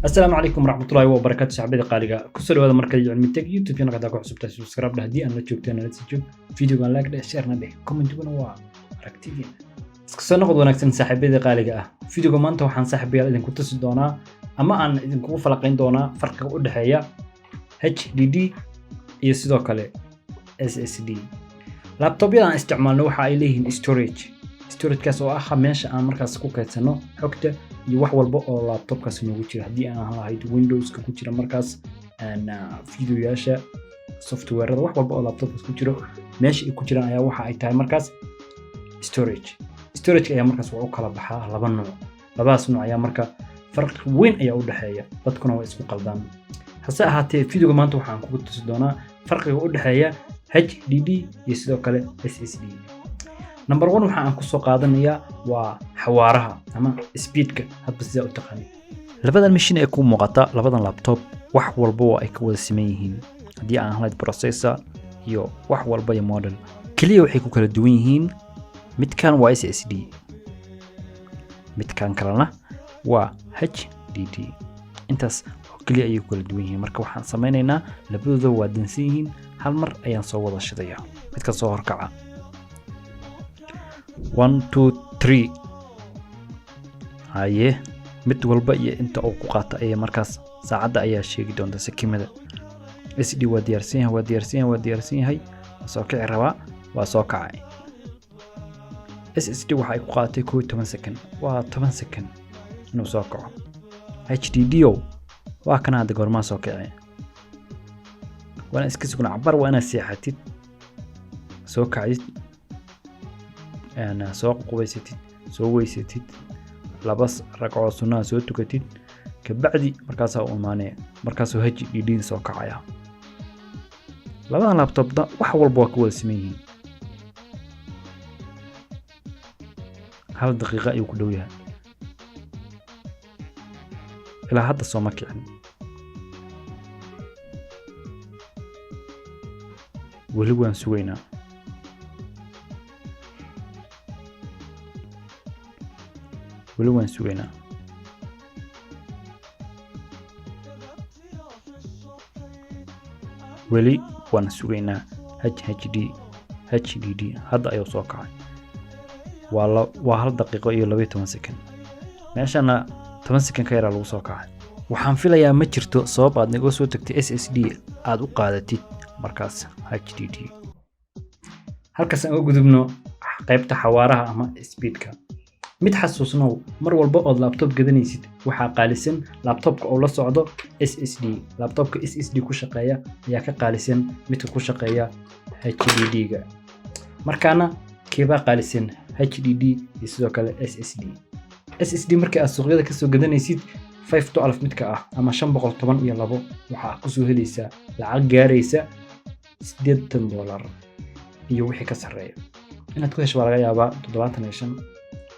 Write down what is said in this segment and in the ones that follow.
Asalaamu calaykum waraxmatullaahi wabarakaatu, saxbada qaaliga. Kusoo dhawaada markale Cilmi Tech YouTube channel. Hadaa ku cusubtahay, subscribe dheh. Haddii aan la joogteen, nala sii joog. Videogan like dheh, share na dheh, commentiguna waa aragtidiina. Iska soo noqod wanaagsan, saaxiibada qaaliga ah. Videoga maanta waxaan, saaxiibayaal, idinku tusi doonaa ama aan idinkugu falaqayn doonaa farqiga u dhexeeya HDD iyo sidoo kale SSD. Laptopyada aan isticmaalno waxa ay leeyihiin storage, storagekaas oo ah meesha aan markaas ku kaydsano xogta iyo wax walba oo laptopkaas noogu jira, haddii aan lahayd Windowska ku jira markaas, videoyaasha, softwarada, wax walba oo laptopkaas ku jiro, meesha ay ku jiraan ayaa waxa ay tahay markaas storage. Storage ayaa markaas wuxuu u kala baxaa laba nooc. Labadaas nooc ayaa marka farqi weyn ayaa u dhexeeya, dadkuna way isku qaldaan. Hase ahaatee, videoga maanta waxaan kugu tusi doonaa farqiga u dhexeeya HDD iyo sidoo kale SSD. Number one, waxa aan kusoo qaadanayaa waa xawaaraha ama speedka, hadba sidaa u taqaanid. Labadan mashiin ee ku muuqata, labadan laptop, wax walba oo ay ka wada siman yihiin, haddii aan lahayd processor iyo wax walba iyo model, keliya waxay ku kala duwan yihiin midkan waa SSD, midkan kalena waa HDD. Intaas oo keliya ayay ku kala duwan yihiin. Marka waxaan sameynaynaa, labadooda waa dansan yihiin, hal mar ayaan soo wada shidaya. Midka soo horkaca, one, two, three. Haye, mid walba iyo inta uu ku qaato ayay markaas saacadda ayaa sheegi doonta sikimada. SD waa diyaarsan yahay, waa diyaarsan yahay, waa diyaarsan yahay, waa soo kici rabaa, waa soo kacay. SSD waxa ay ku qaadatay 11 second, waa 10 second inuu soo kaco. HDD o waa kana hadda, goormaa soo kici? Waana iska sugna cabar, waa inaad seexatid, soo kacdid, soo qubaysatid, soo weysatid, laba ragcoo sunnaha soo tukatid, kabacdi markaasaa u imaanaya, markaasuu HDD soo kacaya. Labadan laptopna wax walba waa ka wada siman yihiin. 1 daqiiqa ayuu ku dhow yahay, ilaa hadda sooma kicin. Weli waan sugaynaa, weli waan sugaynaa, weli waan sugaynaa. HHD HDD hadda ayuu soo kacay. Waa 1 daqiiqo iyo 12 second. Meeshana 10 second ka yaraa lagu soo kacay. Waxaan filayaa ma jirto sabab aad naga soo tagtay SSD aad u qaadatid markaas HDD. Halkaas aan uga gudubno qaybta xawaaraha ama speedka. Mid xasuusnow: mar walba ood laptop gadanaysid, waxaa qaalisan laptopka oo la socdo SSD. Laptopka SSD ku shaqeeya ayaa ka qaalisan midka ku shaqeeya HDD-ga. Markaana keebaa qaalisan, HDD iyo sidoo kale SSD? SSD markii aad suuqyada kasoo gadanaysid, 512 midka ah ama 512, waxaa kusoo helaysaa lacag gaaraysa $80 iyo wixii ka sarreeya. Inaad ku hesho waa laga yaabaa 75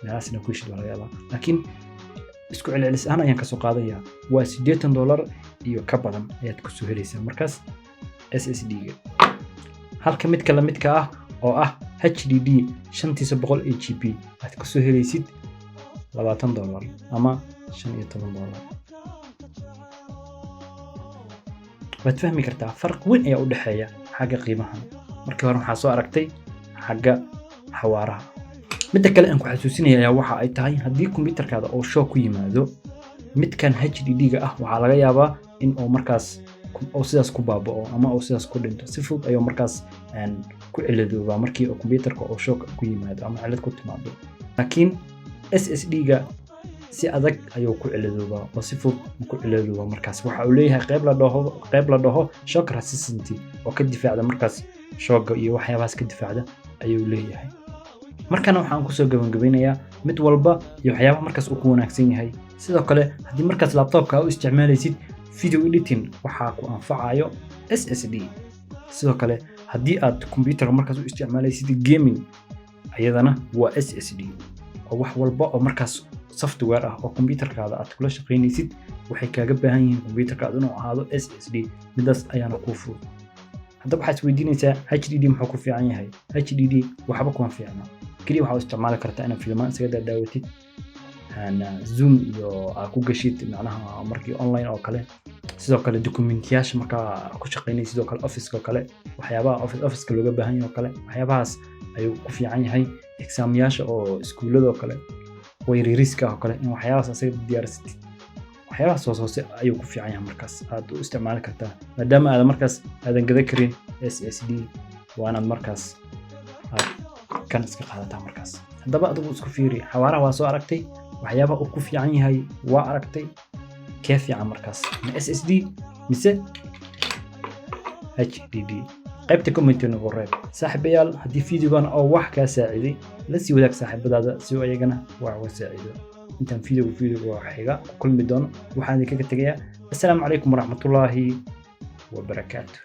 meelahaas, inaad ku heshid waa laga yaabaa, laakiin isku celcelis ahaan ayaan kasoo qaadayaa, waa $80 iyo ka badan ayaad kusoo helaysaa markaas SSD-ga, halka midka lamidka ah oo ah HDD 500 ee GB aad kusoo helaysid $20 ama $15. Waad fahmi kartaa, farq weyn ayaa u dhexeeya xagga qiimahan. Markii hore waxaa soo aragtay xagga xawaaraha. Midda kale aan ku xasuusinaya ayaa waxa ay tahay, haddii kombiyuutarkaada oo shock ku yimaado, midkan HDD-ga ah waxaa laga yaabaa in uu markaas oo sidaas ku baaba'o ama uu sidaas ku dhinto. Si fudud ayuu markaas ku ciladoobaa markii uu kombiyuutarka oo shock ku yimaado ama cilad ku timaado, laakiin SSD-ga si adag ayuu ku ciladoobaa oo si fudud ku ciladoobaa. Markaas waxa uu leeyahay qayb la dhaho shock resistant oo ka difaacda markaas shockga iyo waxyaabahaas ka difaacda ayuu leeyahay. Markana waxaan kusoo gabagabeynayaa mid walba iyo waxyaabaha markaas uu ku wanaagsan yahay. Sidoo kale, haddii markaas laptopka aad u isticmaalaysid video editing, waxaa ku anfacayo SSD. Sidoo kale, haddii aad computerka markaas u isticmaalaysid gaming, ayadana waa SSD. Oo wax walba oo markaas software ah oo computerkaada aad kula shaqaynaysid waxay kaaga baahan yihiin computerkaada inuu ahaado SSD. Midaas ayaana kuu fudud. Haddaba waxaad isweydiinaysaa, HDD muxuu ku fiican yahay? HDD waxba kuma fiicna. Keliya waxaad u isticmaali kartaa inaad filmaan isaga daadaawatid. Zoom iyo aad ku gashid, macnaha markii online oo kale. Sidoo kale documentiyaasha markaa ku shaqeynay, sidoo kale office oo kale, waxyaabaha officeka looga baahan yahay oo kale, waxyaabahaas ayuu ku fiican yahay. Examyaasha oo iskuullada oo kale, kuwa yaryariska oo kale, in waxyaabahaas asaga diyaarsatid, waxyaabahaas hoos hoose ayuu ku fiican yahay. Markaas aad u isticmaali kartaa, maadaama aadan markaas aadan gadan karin SSD, waa inaad markaas aad kan iska qaadataa. Markaas haddaba adigu isku fiiri. Xawaaraha waa soo aragtay, waxyaabaha uu ku fiican yahay waa aragtay. Kee fiican markaas, ma SSD mise HDD? Qaybta comment nagu reeb. Saaxiibayaal, haddii videogan oo wax kaa saaciday, la sii wadaag saaxiibadaada si uu ayagana wax uga saacido. Intaan videoga xiga ku kulmi doono, waxaan idinkaga tegayaa assalaamu calaykum waraxmatullaahi wabarakaatu.